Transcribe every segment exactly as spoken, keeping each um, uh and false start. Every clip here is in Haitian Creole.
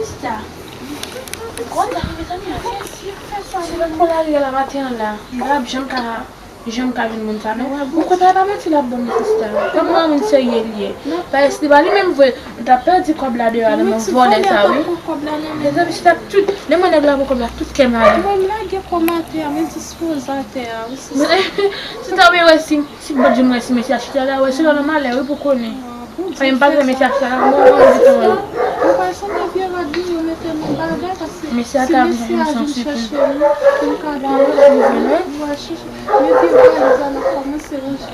Sista, konn sa, mezanmi, se lòt bò lari a la maten an la. M pa ap janm ka, janm ka jwenn moun sa, non. Ou konn sa, e pa manti l ap ban m, sista. Kòm yon moun serye li ye. Paske si se pa li menm vre, m t ap pèdi kòb la deyò a nan men vòlè sa, wi. Mezanmi, sista, tout, lè m wè nèg la pran kòb la, tout kè m ale. Mwen lage kòm atè a, mwen dispoze atè a, wi, sista. Sista, ou byen wè si, si m pa t janm wè si mesye a chita la, wè, se lè w nan malè, wi, pou konnen. Fè m pa vle mesye a chita la, mwen, mwen, mwen, mwen. Ou pa sanble vye rad li, yo mete nan bagay, paske mesye a si ta vin mesye a vin chèche li, pou m ka vin wè, mwen chèche. Men vye valiz la, n ap kòmanse ranje.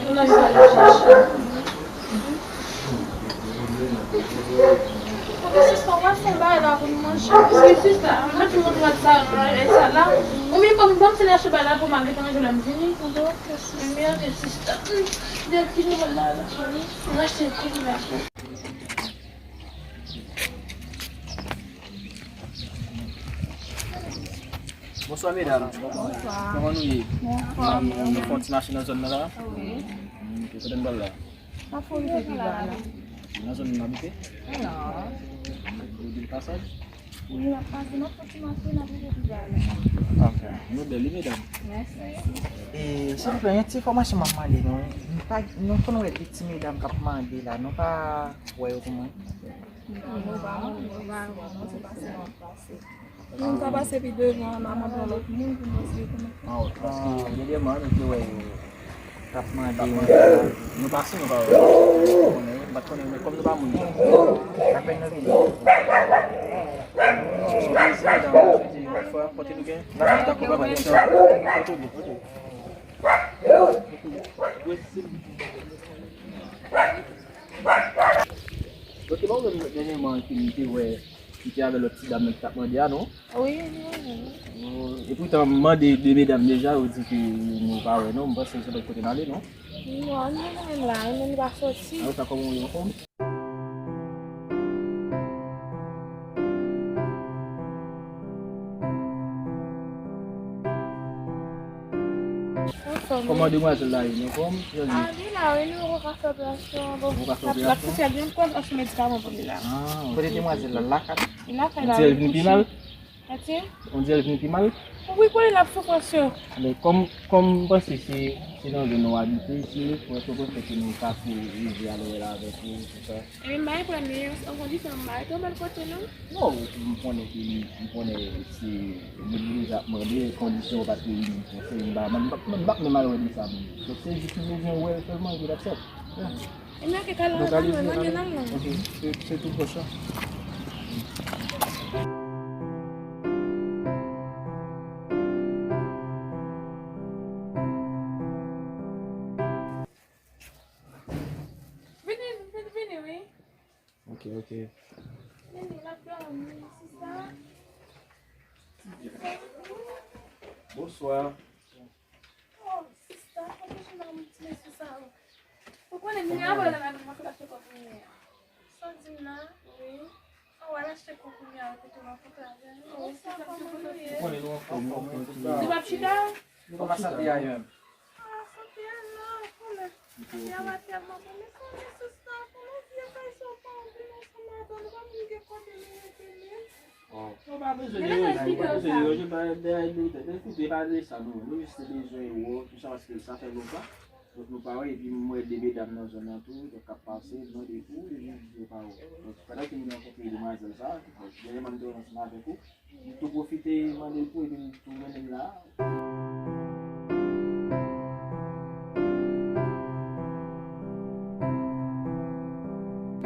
Sista, w ap fè bagay la pou nou manje. Wi, sista, mwen te montre w sa, e sa la. Ou menm, ban m, ban m fini achte bagay la pou m al gentan manje lè m vini. Mèsi, sista. Dèk ki nou la, la. Mwen achte kounye a. Bonswa, medam. Bonswa. Kòman nou ye? Anfòm. Nou fè yon ti mache nan zòn nan la? Wi. Mm, ok, kote n pral la? N ap fè yon rive pi ba la. Nan zòn nou abite? Non. Ou gen pasaj? Wi, n ap pase, n ap fè ti mache, n ap rive pi ba la. Ok. Nou bèl, wi, medam. Mèsi. E, silvouplè, yon ti enfòmasyon m ap mande nou. Nou pa, nou konn wè de ti medam k ap mande la, nou pa wè yo pou mwen? Non, nou pa, nou pa, nou se pase, n ap pase. Moun ka pase pi devan, n a mande yon lòt moun pou mwen, se yo konnen. Ah, wi, paske dènyèman, nou te wè yo t ap mande yon moun. Nou pase, nou pa wè. M pa t konnen, men kòm nou pa moun jan. Apèn nou vini. Se yon plezi, medam, m swete yon lòt fwa, kote nou gen, dakò, pa gen chan, kote nou, kote nou. Donk, se pa ou menm dènyèman ke m te wè, ki te avè lòt ti dam nan ki t ap mande a, non? Wi, wi, wi. Oh, e poutan, m mande de medam deja, yo di ke nou pa wè, non? M panse se lòt kote n ale, non? Non, nou menm la, nou menm pa soti. Alò, sa kòman w ye, anfòm? Anfòm, wi. Kòman demwazèl la ye? Anfòm? Jan l ye? Ah, li la, wi, nou poko ka fè operasyon. Bon, poko ka fè operasyon? L ap, l ap fè yon pwòp sou medikaman pou li la. Ah, ok, ok. Kote demwazèl la? Lakay? Li lakay la, wi. On dirè l vin pi mal? Kouche. Kouche? On dirè l vin pi mal? Wi, konnen l ap soufrans yo. Men kòm, kòm m panse se, se nan zòn nan w abite, si w wè, se prefere ke nou pase rive alò la avèk ou, tout sa. Ebyen, m pa gen pwoblèm, men an kondisyon m pa rete yon bèl kote, non. Non, m konnen ke li, m konnen se moun li deja ap mande, kondisyon yo pa t reyini, se m pa, m pa, m pa, m pa menm al wè de sa menm. Donk, se jis nou bezwen wè l sèlman, epi that's it. Yeah. Ebyen, ok, k al, k al wè, mande l al non. Ok, se, se tout bon sa. Vini, vini, vini, wi. Ok, ok. Vini, l ap dòmi, sista. Bonswa. Oh, sista, fò m touche nan ti mesye sa yo. Ou konnen, kounye a, avè w la, m ap achte kòb kounye a. Sa w di m nan? Wi. An w al achte kòb kounye a, kote w ap anklavè. Wi, sista, kòman nou ye? Ou konnen nou anfòm, anfòm, anfòm. Ou p ap chita? Kòman sante a ye menm? Ah, sante a la, ou konnen. Sante a pa tèlman bon, men sa, men sista, konnen vye kay sa w pa antre ansanm avè l, ou pa menm gen kote nou rete menm. Bon. Nou pa bezwen deranje, nou pa bezwen deranje, pa deranje nou tèt. Ekoute, pa de sa nou wè. Nou jis te bezwen wè w, tou sa, paske sa fè lontan. Donk, nou pa wè, epi m wè de medam nan zòn nan tou, donk, k ap pase, m mande pou, epi yo pa wè. Donk, pandan ke m rankontre demwazèl sa, dènyèman m te wè ansanm avèk ou, m tou pwofite mande l pou, epi m tou mennen l la.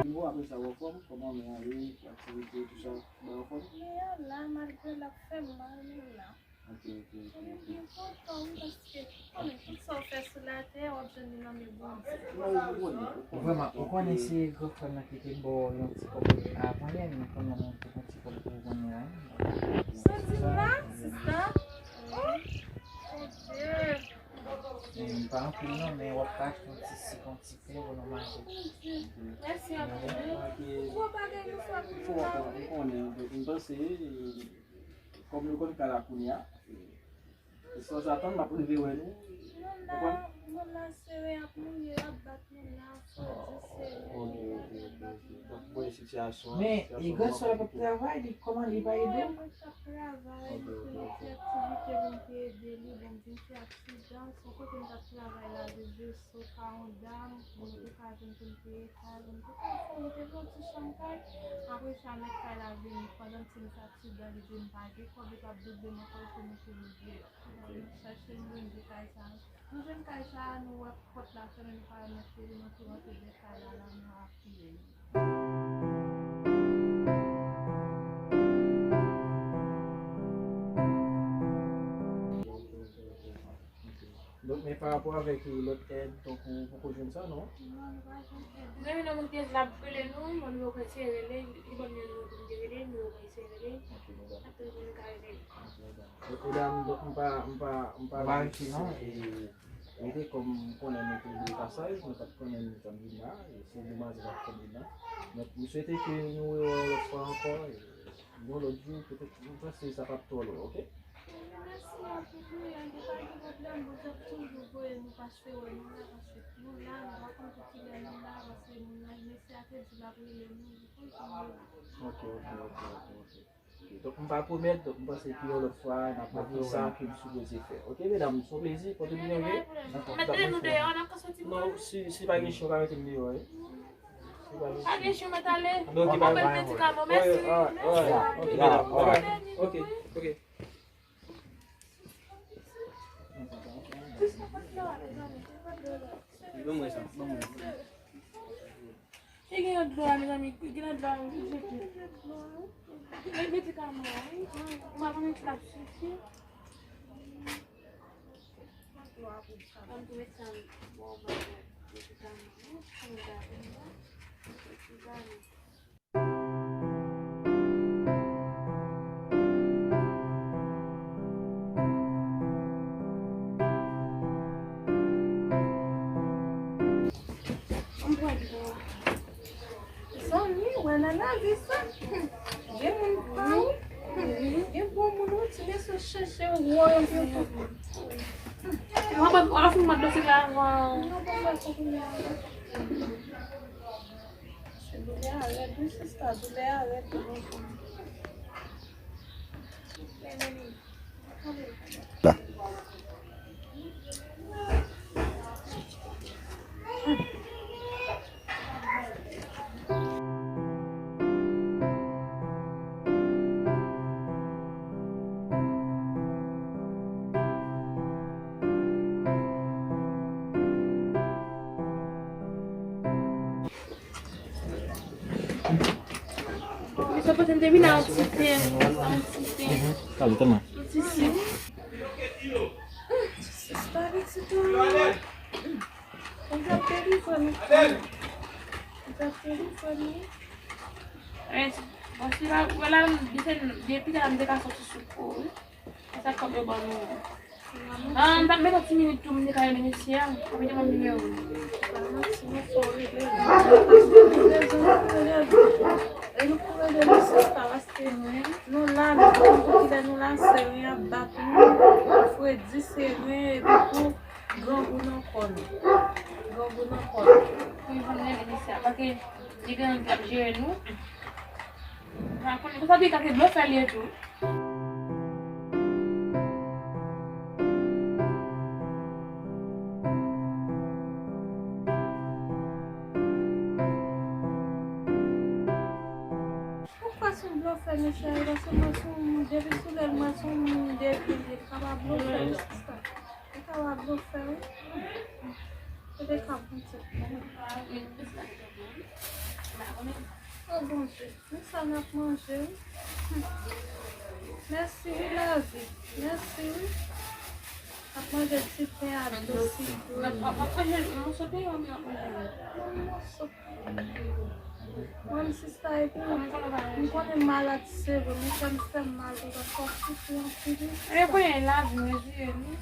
Epi bon, apre sa, w anfòm, kòman men an ye, aktivite, tou sa? Mwen anfòm. Men an la, malgre l ap fè m mal, men m la. Ok, ok, ok, ok. Mwen byen kontan, wi, paske, konnen, tout sa w fè sou latè, w ap jwenn li nan men Bondye. Vrèman, ou konnen se gran frè m nan ki te ba w yon ti kòb avan yè, men kounye a mwen te gen ti kòb pou ou kounye a, wi. Sa di m la, sista? Oh, mon Dieu. Men pa anpil non, men w ap ka achte yon ti sik, yon ti pen pou nou manje. Mèsi anpil, wi. Gwo bagay, bonswa, pou nou la, wi. Ou konnen, m panse, kòm nou konn ka la kounye a, e, sanzatann, m ap rive wè nou. Nou la. Konprann? Moun nan sere, y ap mouye, y ap bat moun nan, fredi sere, y ap bat moun nan. Donk, bon, sitiyasyon an, men sitiyasyon e gran sè w ap travay, li kòman, li pa ede w? Wi, mwen t ap travay, li te gen ti aktivite, bon, m te ede li, bon, m vin fè aksidan, se yon kote m t ap travay la, de veso, ka yon dam, mwen te ka jwenn pou m te eta, mwen te ka fè, mwen te gen yon ti chanm kay, apre sa, mèt kay la vini, pandan m fin fè aksidan, li di m pa gen kòb, li p ap double m ankò, li fè mete m deyò. Chache m jwenn de kay sa. Nou jwenn kay sa, nou wè pòt la fèmen, nou pa mèt rele, nou tou rantre de kay la, la nou ap kile. Donk, men pa rapò avèk, eh, lòt èd, donk, ou poko jwenn sa, non? Non, nou pa jwenn èd. Nou jwenn yon moun ki te di l ap rele nou, bon, nou pral eseye rele, li ban m nimewo pou m te rele, nimewo pou m eseye rele. Ok, bon, dakò. Apre, nou ka rele. Ok, medam, donk, m pa, m pa, m pa rete non, e, rete kòm m konnen nou te de pasaj, nou pa t konnen nou t ap vin la, e se demwazèl ak kòb la. Donk, m swete ke nou rewè yon lòt fwa ankò, e yon lòt jou, petèt, m panse sa p ap twò lwen, ok? Mèsi anpil, wi, ann, pa gen pwoblèm, Bondye ap toujou voye nou pase wè nou la, paske nou la, nou pa konn pou kilè nou la, paske moun nan, mesye a te di l ap rele nou, li poko janm rele. Ok, ok, ok, ok, ok. Ok, donk, m pa pwomèt, donk, m panse ke yon lòt fwa, n ap wè kisa ke m sipoze fè. Ok, medam, se yon plezi, pote byen, wi. Mete nou deyò, n ap ka soti pou nou. Non, si, si pa gen chen, w ka mete m deyò, wi. Si pa gen chen. Pa gen chen, mèt ale. Non, ok, pa gen medikaman, mèsi. Wi, wi, wi, ok, medam, ok. Ok, ok. Ban mwen sa, ban mwen. E gen lòt dlo a, mezanmi, gen lòt dlo a, m jete. Met medikaman an, wi. Ou pa konnen si l ap sifi. Ban m tou met sa, bon, ban m medikaman an, wi. Pou m ta vin la. Medikaman. Zanmi, wè nan lavi sa. Gen moun pa ou. Gen bon moun ou ti mesye chèche ou wè yo tout. Mwen mwen fin mande dosye la avan. Non, bon, mwen konprann. Doulè a rèd, wi, sista, doulè a rèd. La. Misye pote m te vin la yon ti pen, yon ti pen. Yon ti sik. Sista pitit ou. Ou t ap delivre m. Ou t ap delivre m. Bon, si la, wè la, depi la, m te ka soti sou kou, wi. Sa kòb yo ban nou. Nan, m t ap mete yon ti minit tou, m te ka rele mesye a, m ap mete yon nimewo. E nou pou rele nou sista, paske nou la, nou konn pou kilè nou la, seren ap bat nou, fredi seren, epi tou grangou nan kò nou. Grangou nan kò nou. Pou nou rele mesye a, paske li gen moun k ap jere nou. Pa konnen, konsa tou, li ka te blofè li ye tou. Ou kwè se yon blofè, mesye, paske mwen se yon moun, depi sou lèl mwen se yon moun depi, li pa blofè, sista. Li ka wè blofè, wi. Kote ka pran tèt mwen. O Bondye, men sa n ap manje, wi. Mèsi, wi, lavi. Mèsi, wi. N ap manje ti pen ak dlo, ti dlo. W ap manje yon moso pen oubyen w ap manje yon moso? Mwen, sista, epi m konnen m malad, se vre, men kè m fè m mal, paske w ap soufri anpil, wi. E konnen lavi, mezire nou.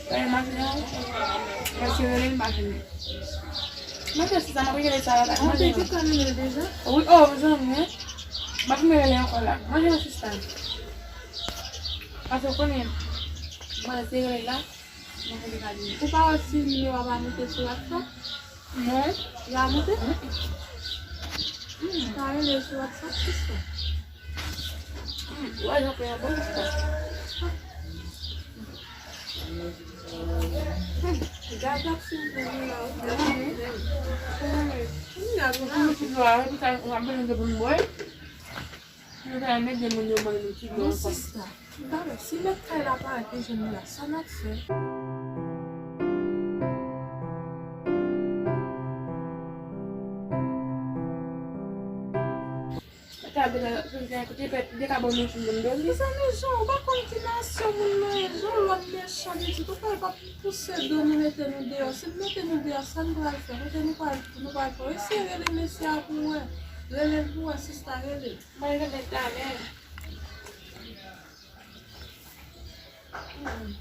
Gade machin an. Mwen se rele l machin. Mwen fè sista, mwen rele sa la. Mwen te di tan rele deja. Wi, oh, zanmi. Mwen rele ankò la. Mwen fè sista. Paske w konnen, mwen se rele la. Mwen rele pa li. Ou pa wè si nimewo a pa moute sou WhatsApp? Non. Li pa moute? Mm-mm. Ou pa rele sou WhatsApp, sista? Hmm, wè, jan fè yon bon sista. Hmm, gade ap fin pou nou la, wi. Gade ap fin. Kounye a, nou konn ti dlo a, epi sa, nou ap bezwen de pou nou bwè. Nou ta met de moun yo ban nou ti dlo ankò. Bon, sista, m pa wè, si mèt kay la parèt, li jwenn nou la, sa n ap fè? Sa vle di, kote pèp, de ka ban nou sou moun dòmi. Mezanmi, Jan, ou pa konn ki nasyon moun nan ye. Jan, lòn mechan pitit. Ou kwè l p ap pouse do nou mete nou deyò? Si l mete nou deyò, sa n pral fè? Kote nou pral, nou pral fè? Eseye rele mesye a pou w wè. Rele l pou w wè, sista, rele l. Mwen rele l talè. Hmm.